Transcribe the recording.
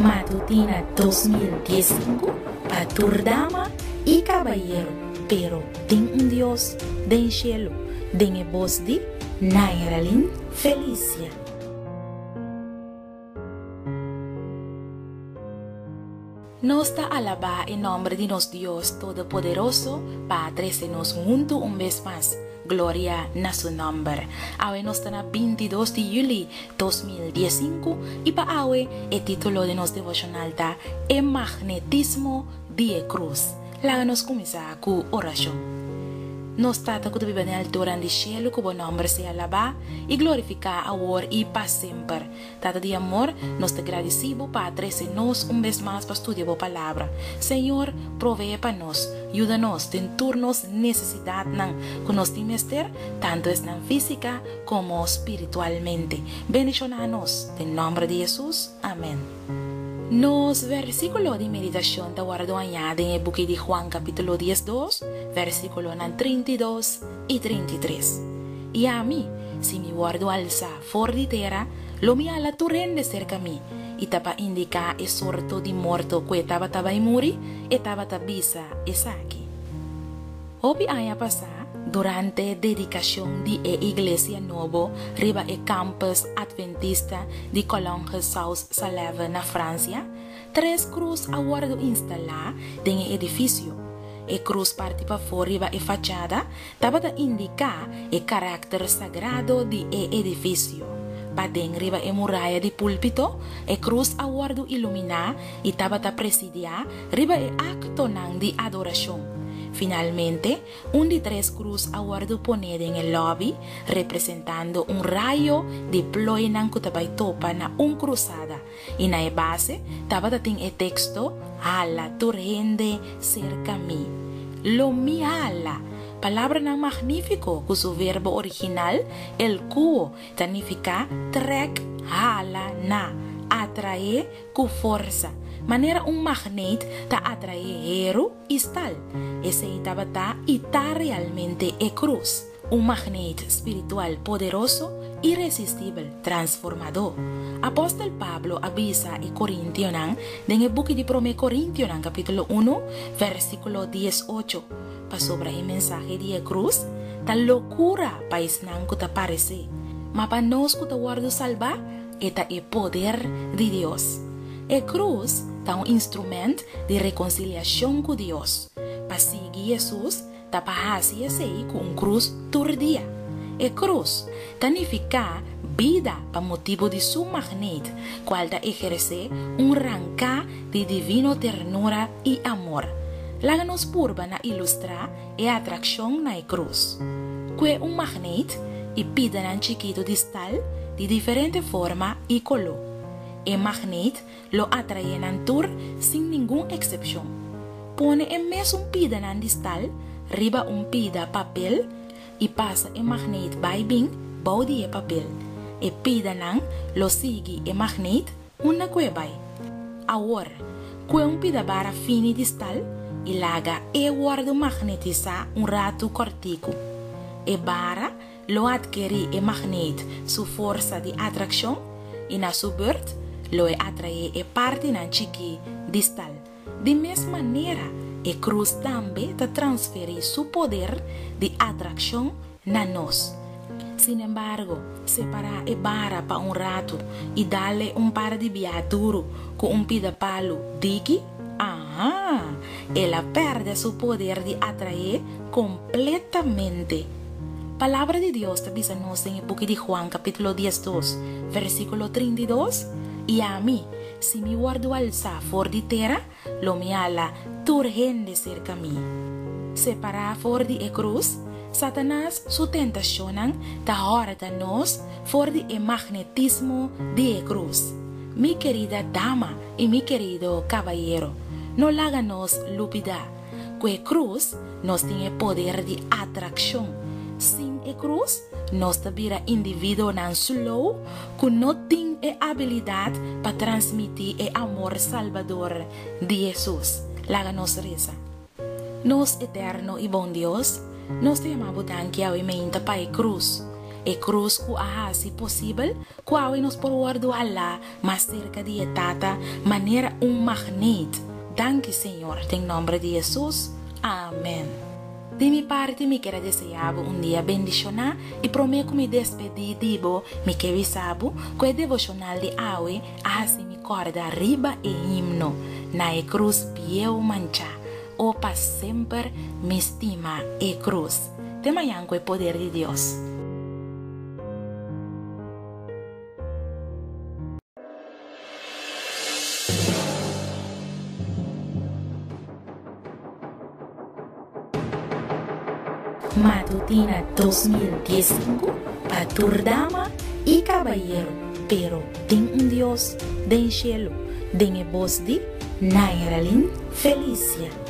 Matutina 2015 pa tur dama y cabayero, pero tin un Dios den cielo, den e bos di Nairalyn Felicia. Nos ta alabá e nòmber di nos Dios Todopoderoso pa a trese nos huntu un bes mas. Gloria na su nòmber. Awe nos ta na 22 di yüli 2015 i pa awe e título di nos devoshonal ta E Magnetismo di e Krus. Laga nos kuminsá ku orashon. Nos Tata ku ta biba den alturan di shelu, ku bo nòmber sea alabá i glorifiká awor i pa semper. Tata di amor, nos ta gradisí bo pa a trese nos un bes mas pa studia bo Palabra. Señor, proveé pa nos. Yuda nos den tur nos nesesidatnan ku nos tin mester, tantu esnan físika komo spiritualmente. Bendishoná nos. Den nòmber di Hesus, amèn. Nos versíkulo di meditashon ta wòrdu hañá den e buki di Juan kapítulo 12, versíkulonan 32 i 33. I ami, si mi wòrdu alsá for di tera, lo mi hala tur hende serka mi. I ta pa indiká e sorto di morto ku e tabata bai muri, e tabata bisa esaki. Hopi aña pasá, durante dedikashon di e iglesia nobo riba e campus adventista di Collonges-Saulx-Salève na Fransia, tres krus a wòrdu instalá den e edifisio. E krus parti pafó riba e fachada tabata indiká e karakter sagrado di e edifisio. Paden riba e muraya di púlpito, e krus a wòrdu iluminá i tabata presidiá riba e aktonan di adorashon. Finalmente, un di tres krus a wòrdu poné den e lòbi, representando un rayo di ploinan ku ta bai topa na un krusada, i na e base tabata tin e teksto, Hala tur hende serka mi. Lo mi hala. Palabranan magnífiko ku su verbo original, elkuo, ta nifiká trèk, hala na, atraé ku forsa, manera un magneet ta atraé heru i stal. Esei tabata i ta realmente e krus. Un magneet spiritual poderoso, iresistibel, transformadó. Apòstel Pablo a bisa e korintionan den e buki di Promé Korintionan kapítulo unu, vèrsikulo 18, Pasobra e mensahe di e krus ta lokura pa esnan ku ta paresé, ma pa nos ku ta wòrdu salbá, e ta e poder di Dios. E krus ta un instrumènt di rekonsiliashon ku Dios. Pa sigui Hesus, Ta pa hasi esei ku un krus tur dia. E krus ta nifiká bida pa motibu di su magneet, kual ta ehersé un ranká di divino ternura i amor. Laga nos purba na ilustrá e atrakshon na e krus. Kue un magneet i pidanan chikitu di stal di diferente forma i koló. E magneet Lo atraé nan tur sin ningun eksepshon. Pone e mesun pidanan di stal riba un pida papel i pasa e magneet bai bin bou di e papel. E pidanan lo sigui e magneet unda ku e bai. Awor, kue un pida bara fini di stal i laga e wòrdu magnetisá un ratu kòrtiku. E bara lo atkerí e magneet su forsa di atrakshon i na su bùrt lo e atraé e partinan chikí di stal. Di mes manera, e krus tambe ta transferí su poder di atrakshon na nos. Sinembargo, separá e bara pa un ratu i dal-e un par di biá duru ku un pida palu diki, aha, el a pèrdè su poder di atraé kompletamente. Palabra di Dios ta bisa nos den e buki di Juan kapítulo 12, versíkulo 32, I ami, si mi wòrdu alsá for di tera, lo mi hala tur hende serka mi. Separá for di e krus, Satanas su tentashonnan ta hòrta nos for di e magnetismo di e krus. Mi kerida dama i mi kerido kabayero, no laga nos lubidá Ku e krus nos tin e poder di atrakshon. Sin e krus nos ta bira individuonan slow ku no tin e abilidat pa transmití e amor salbador di Hesus. Laga nos resa. Nos eterno i bon Dios, nos ta yama Bo danki awe meinta pa e krus. E krus ku a hasi posibel ku awe nos por wòrdu halá mas serka di e Tata manera un magneet. Danki Señor, den nòmber di Hesus, amèn. Di mi parti mi kier a deseá bo un dia bendishoná i promé ku mi despedí di bo mi ke bisa bo ku e devoshonal di awe a hasi mi kòrda riba e himno Na e krus bieu manchá, o pa semper mi stima e krus. Te mañan ku e poder di Dios. Matutina 2015 pa tur dama y cabayero, pero tin un Dios den cielo, den e bos di Nairalyn Felicia.